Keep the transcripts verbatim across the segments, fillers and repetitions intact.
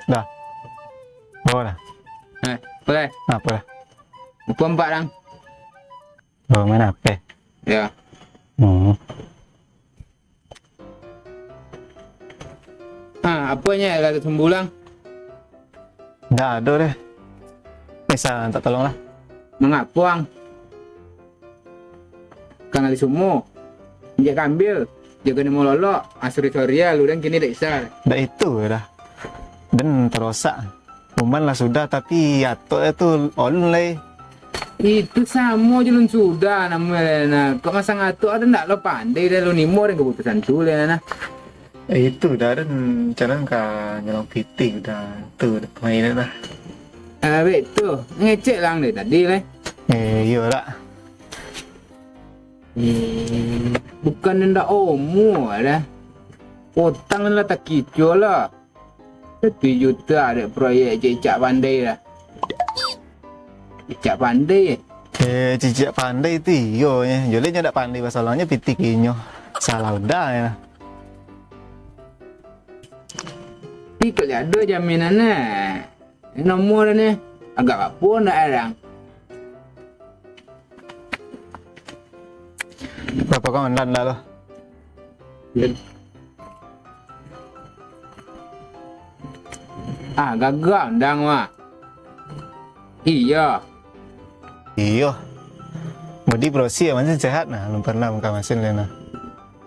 Dah. Bawa dah. Eh, boleh. Ah, boleh. Lupa empat orang. Oh, main H P. Ya. Hmm. Ah, apanya lah sumbulang? Ndak ado deh. Bisa minta tolong lah. Mangapo ang? Kang Ali Sumo, injak kambil, jago namo lolok, ah, sorry-sorry ya, lu dan kini dak bisa. Dak itu dah. Den tarosak. Uman lah sudah, tapi atok tu alun lai. Itu samo je lun sudah namo lai nah. Kok masang atok ada ndak lo pandai dah lo nimo dan keputusan tu lai nah. Eh, itu dah, den canan ka nyolong pitih dah. Tu dah pemainan dah. Ah, baik tu. Ngecek lang deh tadi lai. Eh, iyo lah. Hmm, bukan ndak omo dah. Otang lah takicuah lah. Satu juta ada proyek cicak pandai lah. Cicak pandai eh. Eh, cicak pandai tu iyo nyo. Joleh nyo dak pandai basalonyo pitik inyo. Salah udah ya. Tapi kok ado jaminan nah. Nomor ni agak apa nak erang? Berapa kawan dan lalu? Ah, gagah undang mah. Iya. Iyo. Budi berosi ya, masih sehat nah. Belum pernah muka masin le nah.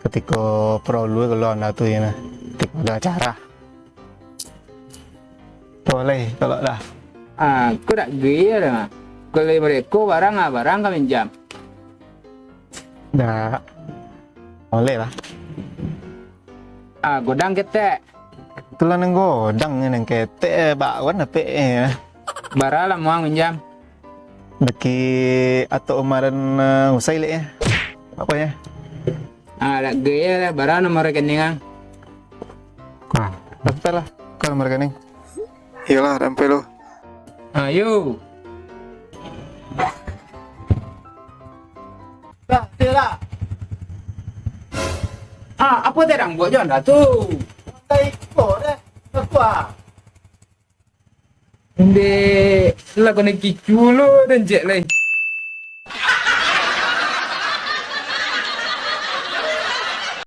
Ketika perlu kalau anda tu ya nah. Ketika ada acara. Boleh kalau dah. Ah, aku dak gaya dah. Kalau mereka barang ah, barang kami jam. Dah. Boleh lah. Ah, godang ketek. Itulah nang godang ni, nang ketek, eh, bakwan apa eh. Bara lah muang minjam. Daki atok umaran uh, usai lek eh. Apa ya? Ah, dak gaya lah, bara nomor rekening ang. Ah, daftar lah. Kau nomor rekening. Iyalah, sampai lo. Ayo. Dah, dah lah. Ah, apa terang buat Jon dah tu? Kayak kau dah. Apa? Ndek, lah kau nak kicu lo dan cek lai.